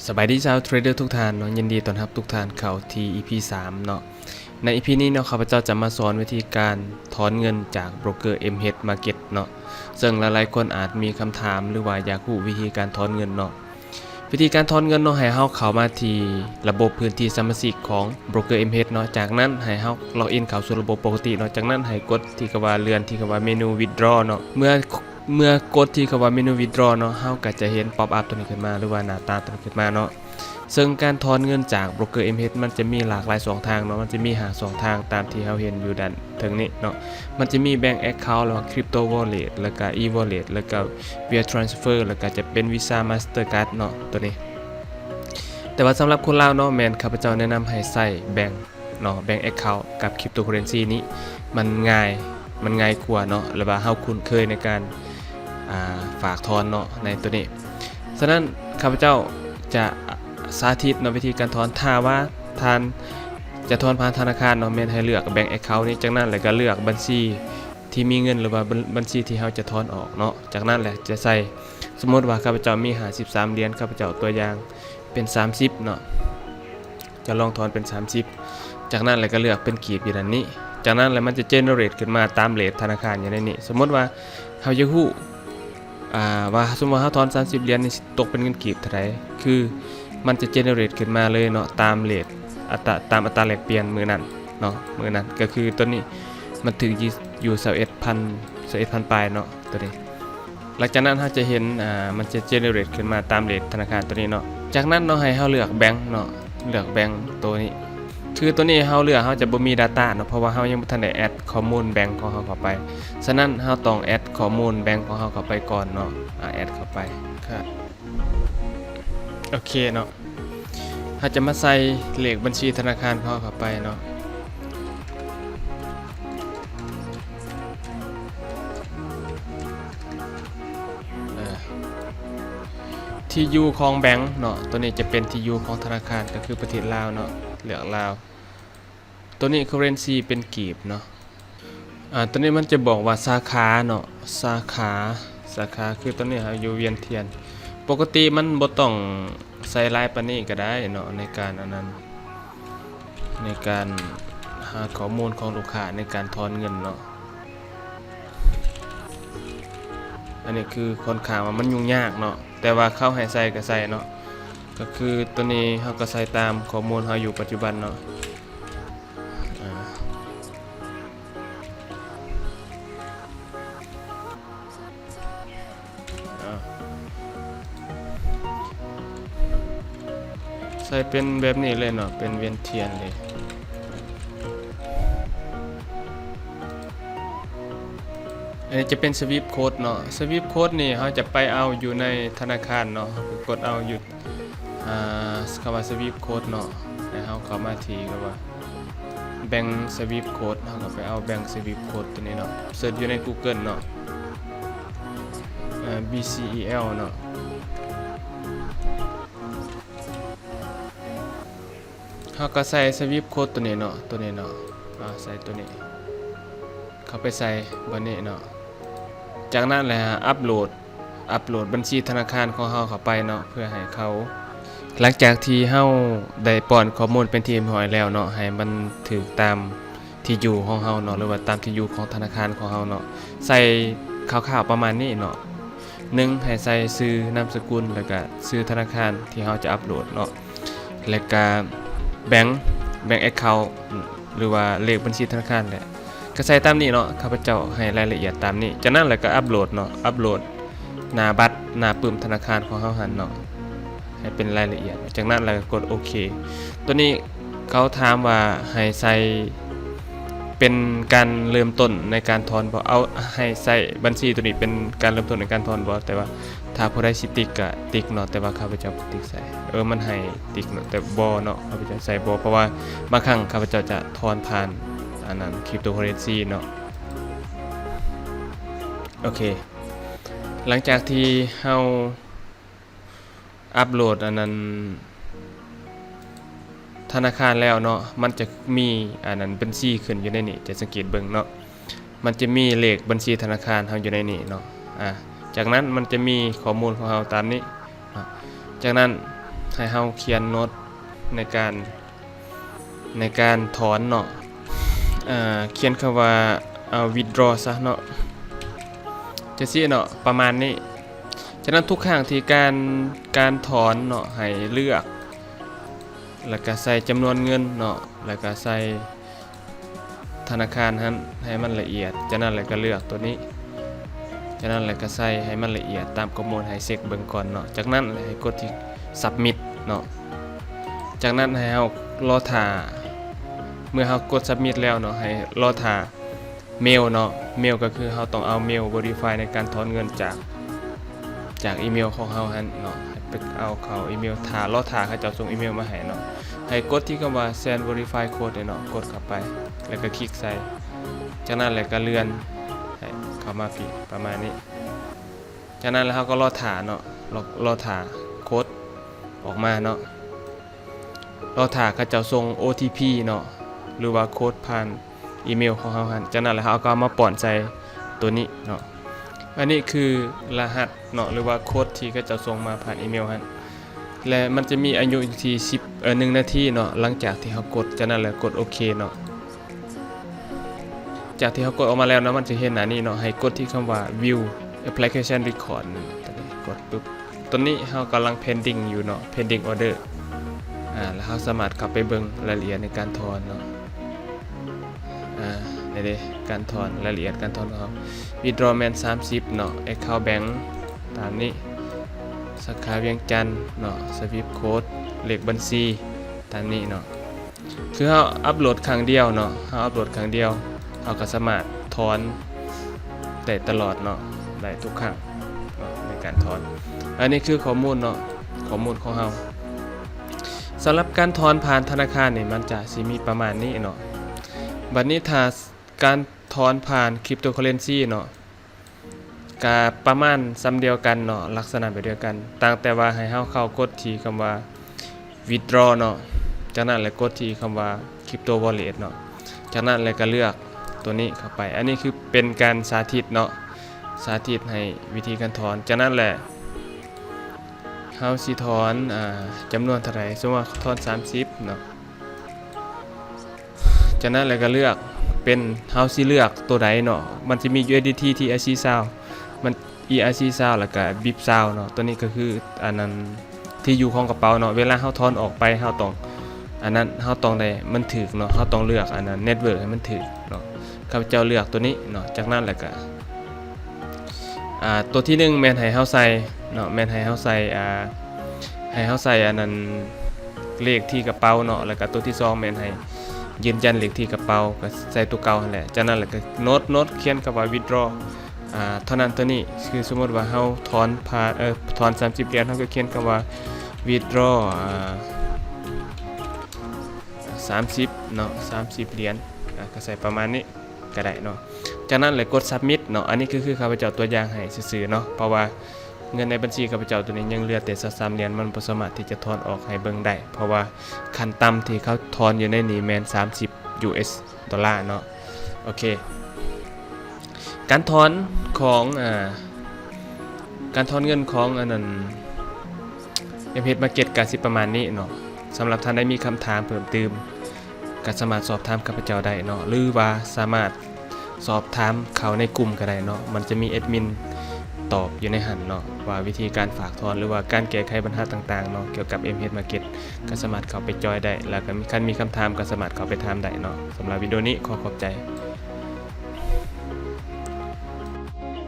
ສະບາຍດີຊາວເທຣດເດີທຸກທ່ານເນາະ, ຍິນດີຕ້ອນຮັບທຸກທ່ານເຂົ້າທີ່ ອີພີ ສາມເນາະ. ໃນ ອີພີ ນີ້ເນາະ ຂ້າພະເຈົ້າຈະມາສອນວິທີການຖອນເງິນຈາກໂບຣກເກີ ເອັມເຮັດ Market ເນາະ, ເຊິ່ງຫຼາຍໆຄົນອາດມີຄຳຖາມ ຫຼືວ່າຢາກຮູ້ວິທີການຖອນເງິນເນາະ. ວິທີການຖອນເງິນເນາະ ໃຫ້ເຮົາເຂົ້າມາທີ່ລະບົບພື້ນທີ່ສະມາຊິກຂອງໂບຣກເກີ ເອັມເຮັດ ເນາະ. ຈາກນັ້ນໃຫ້ເຮົາລັອກອິນເຂົ້າສູ່ລະບົບປົກກະຕິເນາະ. ຈາກນັ້ນໃຫ້ກົດທີ່ຄຳວ່າ ເລື່ອນທີ່ຄຳວ່າເມນູ withdraw ເນາະ. ເມື່ອ ເມື່ອກົດທີ່ຄຳວ່າເມນູ withdraw ເນາະ, ເຮົາກໍຈະເຫັນ pop up ຕົວນີ້ຂຶ້ນມາ ຫຼືວ່າໜ້າຕາຕົວນີ້ຂຶ້ນມາເນາະ. ເຊິ່ງການຖອນເງິນຈາກໂບຣກເກີ ເອັມເຮັດ ມັນຈະມີຫຼາກຫຼາຍຊ່ອງທາງເນາະ, ມັນຈະມີຫ້າຊ່ອງທາງຕາມທີ່ເຮົາເຫັນຢູ່ດ້ານເທິງນີ້ເນາະ. ມັນຈະມີ Bank Account ຫຼືວ່າ Crypto Wallet ແລ້ວກໍ e-wallet ແລ້ວກໍ Wire Transfer ແລ້ວກໍຈະເປັນ Visa Mastercard ເນາະ ຕົວນີ້. ແຕ່ວ່າສຳລັບຄົນລາວເນາະ, ແມ່ນຂ້າພະເຈົ້າແນະນຳໃຫ້ໃຊ້ Bank ເນາະ Bank Account ກັບ Cryptocurrency ນີ້ ມັນງ່າຍ ມັນງ່າຍກວ່າເນາະ ແລະວ່າເຮົາຄຸ້ນເຄີຍໃນການ ອ່າ ຝາກຖອນເນາະ ໃນຕົວນີ້. ສະນັ້ນ ຂ້າພະເຈົ້າຈະສາທິດເນາະ ວິທີການຖອນ. ຖ້າວ່າທ່ານຈະຖອນຜ່ານທະນາຄານເນາະ, ແມ່ນໃຫ້ເລືອກ Bank Account ນີ້, ຈາກນັ້ນແລ້ວກໍເລືອກບັນຊີທີ່ມີເງິນ ຫຼືວ່າບັນ ບັນຊີທີ່ເຮົາຈະຖອນອອກເນາະ. ຈາກນັ້ນແຫຼະຈະໃສ່ ສົມມຸດວ່າຂ້າພະເຈົ້າມີຫ້າສິບສາມຫຼຽນ, ຂ້າພະເຈົ້າຕົວຢ່າງເປັນສາມສິບເນາະ. ຈະລອງຖອນເປັນສາມສິບ, ຈາກນັ້ນແລ້ວກໍເລືອກເປັນກີບຢູ່ດ້ານນີ້. ຈາກນັ້ນແລ້ວມັນຈະ generate ຂຶ້ນມາຕາມເຣດທະນາຄານຢູ່ໃນນີ້. ສົມມຸດວ່າເຮົາຢາກຮູ້ ອ່າ ວ່າສົມມຸດວ່າເຮົາຖອນສາມສິບຫຼຽນນີ້ຊິຕົກເປັນເງິນກີບເທົ່າໃດ, ຄືມັນຈະ generate ຂຶ້ນມາເລີຍເນາະ ຕາມເຣດ ອັດຕາ ຕາມອັດຕາແລກປ່ຽນມື້ນັ້ນເນາະ, ມື້ນັ້ນ. ກໍຄືຕົວນີ້ມັນຖືກຢູ່ ຢູ່ຊາວເອັດພັນ ຊາວເອັດພັນປາຍເນາະ ຕົວນີ້. ຫຼັງຈາກນັ້ນເຮົາຈະເຫັນ ອ່າ ມັນຈະ generate ຂຶ້ນມາຕາມເຣດທະນາຄານຕົວນີ້ເນາະ. ຈາກນັ້ນເນາະ ໃຫ້ເຮົາເລືອກ Bank ເນາະ, ເລືອກ Bank ຕົວນີ້. ຄືຕົວນີ້ເຮົາເລືອກ ເຮົາຈະບໍ່ມີ data ເນາະ, ເພາະວ່າເຮົາຍັງບໍ່ທັນໄດ້ add ຂໍ້ມູນ Bank ຂອງເຮົາເຂົ້າໄປ. ສະນັ້ນເຮົາຕ້ອງ add ຂໍ້ມູນ Bank ຂອງເຮົາເຂົ້າໄປກ່ອນເນາະ. ອາ add ເຂົ້າໄປ. ໂອເຄເນາະ. ເຮົາຈະມາໃສ່ເລກບັນຊີທະນາຄານຂອງເຮົາເຂົ້າໄປເນາະ. ເອີ ທີ່ຢູ່ຂອງ Bank ເນາະ, ຕົວນີ້ຈະເປັນທີ່ຢູ່ຂອງທະນາຄານ ກໍຄືປະເທດລາວເນາະ, ເລືອກລາວ. ຕົວນີ້ currency ເປັນກີບເນາະ. ອາ ຕົວນີ້ມັນຈະບອກວ່າສາຂາເນາະ, ສາຂາ ສາຂາ ຄືຕົວນີ້ເຮົາຢູ່ວຽງທຽນ. ປົກກະຕິມັນບໍ່ຕ້ອງໃສ່ຫຼາຍປານນີ້ກໍໄດ້ເນາະ ໃນການອັນນັ້ນ ໃນການຫາຂໍ້ມູນຂອງລູກຄ້າໃນການຖອນເງິນເນາະ. ອັນນີ້ຄືຂ້ອນຂ້າງວ່າມັນຫຍຸ້ງຍາກເນາະ, ແຕ່ວ່າເຂົາໃຫ້ໃສ່ກໍໃສ່ເນາະ. ກໍຄືຕົວນີ້ເຮົາກໍໃສ່ຕາມຂໍ້ມູນເຮົາຢູ່ປັດຈຸບັນເນາະ. ອາ ອາ ໃສ່ເປັນແບບນີ້ເລີຍເນາະ, ເປັນວຽງທຽນເລີຍ. ອັນນີ້ຈະເປັນ Swift Code ເນາະ. Swift Code ນີ້ເຮົາຈະໄປເອົາຢູ່ໃນທະນາຄານເນາະ, ເຮົາໄປກົດເອົາຢູ່ ອ່າ ຄຳວ່າ Swift Code ເນາະ, ໃຫ້ເຮົາເຂົ້າມາທີ່ຄຳວ່າ Bank Swift Code, ເຮົາກໍໄປເອົາ Bank Swift Code ຕົວນີ້ເນາະ, ເສີດຢູ່ໃນ Google ເນາະ, ເອີ B C E L ເນາະ. ເຮົາກໍໃສ່ Swift Code ຕົວນີ້ເນາະ, ຕົວນີ້ເນາະ, ອາ ໃສ່ຕົວນີ້ ເຂົ້າໄປໃສ່ບ່ອນນີ້ເນາະ. ຈາກນັ້ນແຫຼະ ອັບໂຫຼດ ອັບໂຫຼດບັນຊີທະນາຄານຂອງເຮົາເຂົ້າໄປເນາະ ເພື່ອໃຫ້ເຂົາ ຫຼັງຈາກທີ່ເຮົາໄດ້ປ້ອນຂໍ້ມູນເປັນທີ່ຮຽບຮ້ອຍແລ້ວເນາະ, ໃຫ້ມັນຖືກຕາມທີ່ຢູ່ຂອງເຮົາເນາະ ຫຼືວ່າຕາມທີ່ຢູ່ຂອງທະນາຄານຂອງເຮົາເນາະ. ໃສ່ຄ່າວໆປະມານນີ້ເນາະ. ໜຶ່ງ ໃຫ້ໃສ່ຊື່ນາມສະກຸນ ແລ້ວກະຊື່ທະນາຄານທີ່ເຮົາຈະອັບໂຫຼດເນາະ ແລ້ວກະ Bank Bank Account ຫຼືວ່າເລກບັນຊີທະນາຄານແຫຼະ. ກໍໃສ່ຕາມນີ້ເນາະ, ຂ້າພະເຈົ້າໃຫ້ລາຍລະອຽດຕາມນີ້. ຈາກນັ້ນແລ້ວກໍອັບໂຫຼດເນາະ, ອັບໂຫຼດໜ້າບັດ ໜ້າປຶ້ມທະນາຄານຂອງເຮົາຫັ້ນເນາະ ໃຫ້ເປັນລາຍລະອຽດ. ຈາກນັ້ນແລ້ວກໍກົດໂອເຄ. ຕົວນີ້ເຂົາຖາມວ່າໃຫ້ໃສ່ເປັນການເລີ່ມຕົ້ນໃນການຖອນບໍ່, ເອົາ ໃຫ້ໃຊ້ບັນຊີຕົວນີ້ເປັນການເລີ່ມຕົ້ນໃນການຖອນບໍ່, ແຕ່ວ່າ ຖ້າຜູ້ໃດຊິຕິກກະຕິກເນາະ, ແຕ່ວ່າຂ້າພະເຈົ້າບໍ່ຕິກໃສ່. ເອີ ມັນໃຫ້ຕິກເນາະ, ແຕ່ບໍ່ເນາະ, ຂ້າພະເຈົ້າໃສ່ບໍ່, ເພາະວ່າບາງຄັ້ງຂ້າພະເຈົ້າຈະຖອນຜ່ານ ອັນນັ້ນ cryptocurrency ເນາະ. ໂອເຄ, ຫຼັງຈາກທີ່ເຮົາອັບໂຫຼດ ອັນນັ້ນ ທະນາຄານແລ້ວເນາະ, ມັນຈະມີ ອັນນັ້ນ ບັນຊີຂຶ້ນຢູ່ໃນນີ້, ຈະສັງເກດເບິ່ງເນາະ. ມັນຈະມີເລກບັນຊີທະນາຄານເຮົາຢູ່ໃນນີ້ເນາະ. ອາ ຈາກນັ້ນມັນຈະມີຂໍ້ມູນຂອງເຮົາຕາມນີ້ເນາະ. ຈາກນັ້ນ ໃຫ້ເຮົາຂຽນໂນດໃນການ ໃນການຖອນເນາະ ເອີ ຂຽນຄຳວ່າ ເອົາ withdraw ຊະເນາະ ຈັ່ງຊີ້ເນາະ ປະມານນີ້. ຈາກນັ້ນທຸກຄັ້ງທີ່ການ ການຖອນເນາະ ໃຫ້ເລືອກ ແລ້ວກະໃສ່ຈຳນວນເງິນເນາະ ແລ້ວກະໃສ່ ທະນາຄານຫັ້ນໃຫ້ມັນລະອຽດ, ຈາກນັ້ນແລ້ວກະເລືອກໂຕນີ້, ຈາກນັ້ນແລ້ວກະໃສ່ໃຫ້ມັນລະອຽດຕາມຂໍ້ມູນ, ໃຫ້ເຊັກເບິ່ງກ່ອນເນາະ, ຈາກນັ້ນແລ້ວໃຫ້ກົດທີ່ submit ເນາະ, ຈາກນັ້ນໃຫ້ເຮົາລໍຖ້າ, ເມື່ອເຮົາກົດ submit ແລ້ວເນາະ, ໃຫ້ລໍຖ້າເມວເນາະ, ເມວກໍຄືເຮົາຕ້ອງເອົາເມວ verify ໃນການຖອນເງິນຈາກ ຈາກອີເມວຂອງເຮົາຫັ້ນເນາະ, ໃຫ້ໄປເອົາເຂົ້າອີເມວ ຖ້າ ລໍຖ້າເຂົາເຈົ້າສົ່ງອີເມວມາໃຫ້ເນາະ, ໃຫ້ກົດທີ່ຄຳວ່າ send verify code ນີ້ເນາະ, ກົດເຂົ້າໄປ ແລ້ວກໍຄລິກໃສ່, ຈາກນັ້ນແລ້ວກໍເລື່ອນໃຫ້ເຂົ້າມາພີ້ ປະມານນີ້, ຈາກນັ້ນແລ້ວເຮົາກໍລໍຖ້າເນາະ, ລໍ ລໍຖ້າໂຄດອອກມາເນາະ. ລໍຖ້າເຂົາເຈົ້າສົ່ງ ໂອ ທີ ພີ ເນາະ ຫຼືວ່າໂຄດຜ່ານອີເມວຂອງເຮົາຫັ້ນ, ຈາກນັ້ນແລ້ວເຮົາກໍເອົາມາປ້ອນໃສ່ໂຕນີ້ເນາະ. ອັນນີ້ຄືລະຫັດເນາະ ຫຼືວ່າໂຄດທີ່ເຂົາເຈົ້າສົ່ງມາຜ່ານອີເມວຫັ້ນ, ແລະ ມັນຈະມີອາຍຸຢູ່ທີ່ສິບ ເອີ ໜຶ່ງນາທີເນາະ ຫຼັງຈາກທີ່ເຮົາກົດ, ຈາກນັ້ນແລ້ວກົດໂອເຄເນາະ. ຈາກທີ່ເຮົາກົດອອກມາແລ້ວເນາະ, ມັນຈະເຫັນໜ້ານີ້ເນາະ, ໃຫ້ກົດທີ່ຄຳວ່າ view application record ນີ້, ຕົວນີ້ ກົດປຶບ, ຕົວນີ້ເຮົາກຳລັງ pending ຢູ່ເນາະ, pending order ອາ ແລ້ວເຮົາສາມາດເຂົ້າໄປເບິ່ງລາຍລະອຽດໃນການຖອນເນາະ, ອາ ນີ້ເດ້ ການຖອນ, ລາຍລະອຽດການຖອນຂອງເຮົາ, withdraw ແມ່ນສາມສິບເນາະ, account bank ຕາມນີ້, ສາຂາວຽງຈັນເນາະ, swift code ເລກບັນຊີຕາມນີ້ເນາະ. ຄືເຮົາອັບໂຫຼດຄັ້ງດຽວເນາະ, ເຮົາອັບໂຫຼດຄັ້ງດຽວ ເຮົາກໍສາມາດຖອນໄດ້ຕະຫຼອດເນາະ, ໄດ້ທຸກຄັ້ງເນາະ ໃນການຖອນ. ອັນນີ້ຄືຂໍ້ມູນເນາະ, ຂໍ້ມູນຂອງເຮົາ. ສຳລັບການຖອນຜ່ານທະນາຄານນີ້ ມັນຈະຊິມີປະມານນີ້ເນາະ. ບັດນີ້ຖ້າການຖອນຜ່ານ cryptocurrency ເນາະ, ກະປະມານສ່ຳດຽວກັນເນາະ, ລັກສະນະແບບດຽວກັນ, ຕ່າງແຕ່ວ່າໃຫ້ເຮົາເຂົ້າກົດທີ່ຄຳວ່າ withdraw ເນາະ, ຈາກນັ້ນແລ້ວກົດທີ່ຄຳວ່າ crypto wallet ເນາະ, ຈາກນັ້ນແລ້ວກະເລືອກຕົວນີ້ເຂົ້າໄປ. ອັນນີ້ຄືເປັນການສາທິດເນາະ, ສາທິດໃຫ້ວິທີການຖອນ. ຈາກນັ້ນແຫຼະ ເຮົາຊິຖອນ ອາ ຈຳນວນເທົ່າໃດ, ສົມມຸດວ່າຖອນສາມສິບເນາະ. ຈາກນັ້ນແລ້ວກໍເລືອກເປັນ ເຮົາຊິເລືອກໂຕໃດເນາະ, ມັນຈະມີ USDT TRC ຊາວ ມັນ ERC ຊາວ ແລ້ວກໍ bip ຊາວເນາະ. ຕົວນີ້ກໍຄືອັນນັ້ນ ທີ່ຢູ່ຂອງກະເປົາເນາະ, ເວລາເຮົາຖອນອອກໄປ ເຮົາຕ້ອງ ອັນນັ້ນ ເຮົາຕ້ອງໄດ້ ມັນຖືກເນາະ, ເຮົາຕ້ອງເລືອກອັນນັ້ນ network ໃຫ້ມັນຖືກເນາະ. ຂ້າພະເຈົ້າເລືອກຕົວນີ້ເນາະ, ຈາກນັ້ນແລ້ວກໍ ອາ ຕົວທີໜຶ່ງແມ່ນໃຫ້ເຮົາໃສ່ເນາະ, ແມ່ນໃຫ້ເຮົາໃສ່ ອາ ໃຫ້ເຮົາໃສ່ອັນນັ້ນ ເລກທີ່ກະເປົາເນາະ, ແລ້ວກະຕົວທີສອງແມ່ນໃຫ້ຢືນຢັນເລກທີ່ກະເປົາ, ກະໃສ່ຕົວເກົ່າຫັ້ນແຫຼະ. ຈາກນັ້ນແລ້ວກະໂນດ ໂນດຂຽນຄຳວ່າ withdraw ອາ ເທົ່ານັ້ນເທົ່ານີ້. ຄືສົມມຸດວ່າເຮົາຖອນຜ່ານ ເອີ ຖອນສາມສິບຫຼຽນ, ເຮົາກະຂຽນຄຳວ່າ withdraw ອາ ສາມສິບເນາະ, ສາມສິບຫຼຽນ, ອາ ກະໃສ່ປະມານນີ້ ກະໄດ້ເນາະ. ຈາກນັ້ນແລ້ວກົດ submit ເນາະ. ອັນນີ້ຄື ຄືຂ້າພະເຈົ້າຕົວຢ່າງໃຫ້ຊື່ໆເນາະ, ເພາະວ່າເງິນໃນບັນຊີຂ້າພະເຈົ້າຕົວນີ້ຍັງເຫຼືອແຕ່ຊາວສາມຫຼຽນ, ມັນບໍ່ສາມາດທີ່ຈະຖອນອອກໃຫ້ເບິ່ງໄດ້, ເພາະວ່າຂັ້ນຕ່ຳທີ່ເຂົາຖອນຢູ່ໃນນີ້ແມ່ນສາມສິບ US ໂດລາເນາະ. ໂອເຄ ການຖອນຂອງ ອາ ການຖອນເງິນຂອງອັນນັ້ນ MH Market ກະຊິປະມານນີ້ເນາະ. ສຳລັບທ່ານໃດມີຄຳຖາມເພີ່ມຕື່ມ ກະສາມາດສອບຖາມຂ້າພະເຈົ້າໄດ້ເນາະ ຫຼືວ່າສາມາດສອບຖາມເຂົ້າໃນກຸ່ມກະໄດ້ເນາະ, ມັນຈະມີແອດມິນຕອບຢູ່ໃນຫັ້ນເນາະ ວ່າວິທີການຝາກຖອນ ຫຼືວ່າການແກ້ໄຂບັນຫາຕ່າງໆເນາະ ກ່ຽວກັບ MH Market ກະສາມາດເຂົ້າໄປຈອຍໄດ້, ແລ້ວກະມີ ຄັນມີຄຳຖາມກະສາມາດເຂົ້າໄປຖາມໄດ້ເນາະ. ສຳລັບວິດີໂອນີ້ຂໍຂອບໃຈ.